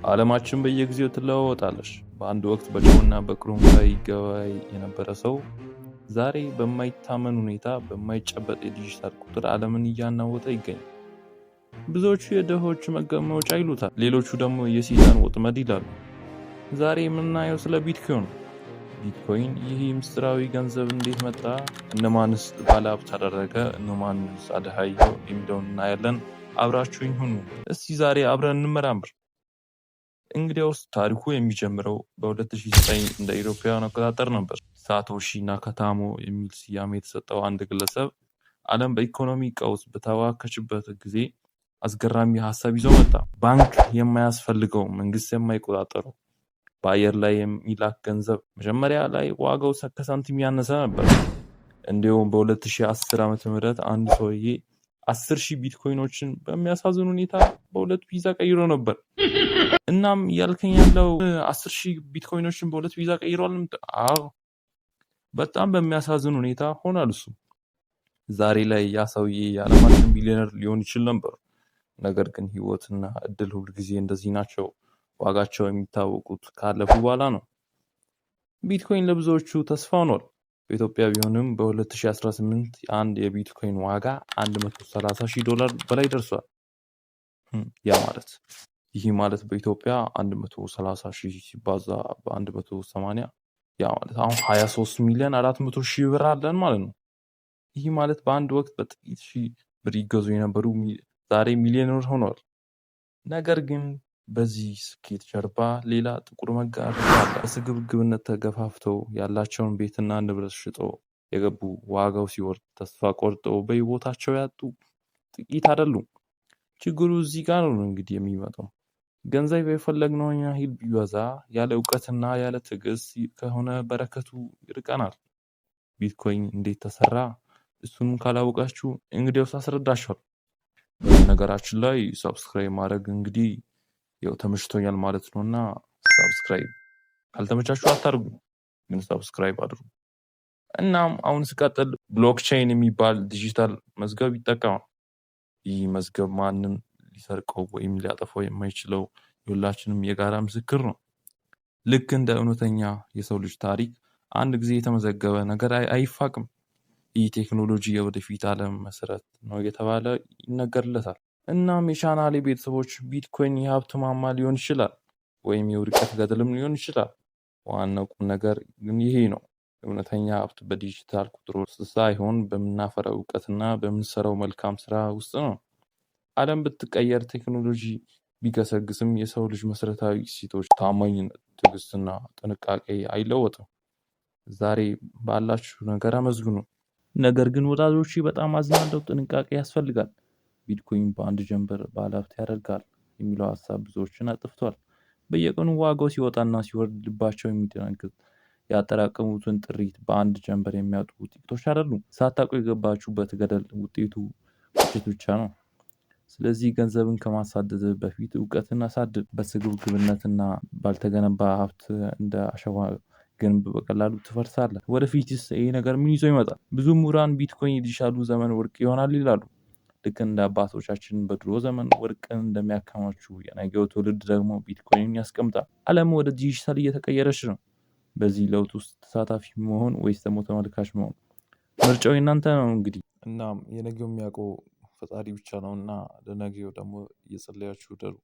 ዓለማችን በየጊዜው ትለዋወጣለች። በአንድ ወቅት በጨውና በቅርንፉድ ይገበያይ የነበረ ሰው ዛሬ በማይታመን ሁኔታ በማይጨበጥ የዲጂታል ቁጥር ዓለምን እያናወጠ ይገኛል። ብዙዎቹ የድሆች መውጫ ይሉታል፣ ሌሎቹ ደግሞ የሰይጣን ወጥመድ ይላሉ። ዛሬ የምናየው ስለ ቢትኮይን ነው። ቢትኮይን ይህ ምስጢራዊ ገንዘብ እንዴት መጣ? እነማንስ ባለሀብት አደረገ? እነማንስ አደሃየው? የሚለውን እናያለን። አብራችሁኝ ሁኑ። እስቲ ዛሬ አብረን እንመራምር። እንግዲያውስ ታሪኩ የሚጀምረው በ2009 እንደ አውሮፓውያን አቆጣጠር ነበር። ሳቶሺ ናካታሞ የሚል ስያሜ የተሰጠው አንድ ግለሰብ ዓለም በኢኮኖሚ ቀውስ በተዋከችበት ጊዜ አስገራሚ ሀሳብ ይዞ መጣ። ባንክ የማያስፈልገው፣ መንግስት የማይቆጣጠረው፣ በአየር ላይ የሚላክ ገንዘብ። መጀመሪያ ላይ ዋጋው ከሳንቲም ያነሰ ነበር። እንዲሁም በ2010 ዓ.ም አንድ ሰውዬ 10,000 ቢትኮይኖችን በሚያሳዝን ሁኔታ በሁለት ፒዛ ቀይሮ ነበር። እናም እያልከኝ ያለው 10,000 ቢትኮይኖችን በሁለት ፒዛ ቀይሯል? አዎ፣ በጣም በሚያሳዝን ሁኔታ ሆኗል እሱ። ዛሬ ላይ ያ ሰውዬ የዓለማችን ቢሊዮነር ሊሆን ይችል ነበር። ነገር ግን ህይወትና እድል ሁልጊዜ እንደዚህ ናቸው። ዋጋቸው የሚታወቁት ካለፉ በኋላ ነው። ቢትኮይን ለብዙዎቹ ተስፋ ሆኗል። በኢትዮጵያ ቢሆንም በ2018 የአንድ የቢትኮይን ዋጋ 130,000 ዶላር በላይ ደርሷል። ያ ማለት ይህ ማለት በኢትዮጵያ 130,000 ሲባዛ በ180፣ ያ ማለት አሁን 23 ሚሊዮን 400 ሺህ ብር አለን ማለት ነው። ይህ ማለት በአንድ ወቅት በጥቂት ሺህ ብር ይገዙ የነበሩ ዛሬ ሚሊዮነር ሆነዋል። ነገር ግን በዚህ ስኬት ጀርባ ሌላ ጥቁር መጋረጃ አለ። በስግብግብነት ተገፋፍተው ያላቸውን ቤትና ንብረት ሽጠው የገቡ፣ ዋጋው ሲወርድ ተስፋ ቆርጠው በህይወታቸው ያጡ ጥቂት አይደሉም። ችግሩ እዚህ ጋር ነው እንግዲህ የሚመጣው። ገንዘብ የፈለግነውን ያህል ቢበዛ ያለ እውቀትና ያለ ትዕግስት ከሆነ በረከቱ ይርቀናል። ቢትኮይን እንዴት ተሰራ? እሱንም ካላወቃችሁ እንግዲያውስ አስረዳችኋለሁ። በነገራችን ላይ subscribe ማድረግ እንግዲህ ያው ተመችቶኛል ማለት ነው፣ እና subscribe ካልተመቻችሁ አታርጉ፣ ግን subscribe አድርጉ። እናም አሁን ስቀጥል blockchain የሚባል ዲጂታል መዝገብ ይጠቀማል። ይህ መዝገብ ማንም ሊሰርቀው ወይም ሊያጠፋው የማይችለው የሁላችንም የጋራ ምስክር ነው። ልክ እንደ እውነተኛ የሰው ልጅ ታሪክ አንድ ጊዜ የተመዘገበ ነገር አይፋቅም። ይህ ቴክኖሎጂ የወደፊት ዓለም መሰረት ነው እየተባለ ይነገርለታል። እናም የቻናሌ ቤተሰቦች፣ ቢትኮይን የሀብት ማማ ሊሆን ይችላል ወይም የውድቀት ገደልም ሊሆን ይችላል። ዋናው ቁም ነገር ግን ይሄ ነው። እውነተኛ ሀብት በዲጂታል ቁጥሮች ሳይሆን በምናፈራው እውቀትና በምንሰራው መልካም ስራ ውስጥ ነው። ዓለም ብትቀየር፣ ቴክኖሎጂ ቢገሰግስም የሰው ልጅ መሰረታዊ እሴቶች ታማኝነት፣ ትዕግስትና ጥንቃቄ አይለወጥም። ዛሬ ባላችሁ ነገር አመስግኑ። ነገር ግን ወዳጆቼ፣ በጣም አዝናለሁ፣ ጥንቃቄ ያስፈልጋል። ቢትኮይን በአንድ ጀንበር ባለሀብት ያደርጋል የሚለው ሀሳብ ብዙዎችን አጥፍቷል። በየቀኑ ዋጋው ሲወጣና ሲወርድ ልባቸው የሚደነግጥ፣ ያጠራቀሙትን ጥሪት በአንድ ጀንበር የሚያጡ ጥቂቶች አይደሉም። ሳታውቁ የገባችሁበት ገደል ውጤቱ ቁጭት ብቻ ነው። ስለዚህ ገንዘብን ከማሳደድ በፊት እውቀትን አሳድድ። በስግብግብነትና ባልተገነባ ሀብት እንደ አሸዋ ግንብ በቀላሉ ትፈርሳለህ። ወደፊትስ ይሄ ነገር ምን ይዞ ይመጣል? ብዙ ምሁራን ቢትኮይን የዲጂታሉ ዘመን ወርቅ ይሆናል ይላሉ። ልክ እንደ አባቶቻችን በድሮ ዘመን ወርቅን እንደሚያከማቹ የነገው ትውልድ ደግሞ ቢትኮይንን ያስቀምጣል። ዓለም ወደ ዲጂታል እየተቀየረች ነው። በዚህ ለውጥ ውስጥ ተሳታፊ መሆን ወይስ ደግሞ ተመልካች መሆን? ምርጫው የእናንተ ነው እንግዲህ። እናም የነገው የሚያውቀው ፈጣሪ ብቻ ነው፣ እና ለነገው ደግሞ እየጸለያችሁ እደሩ።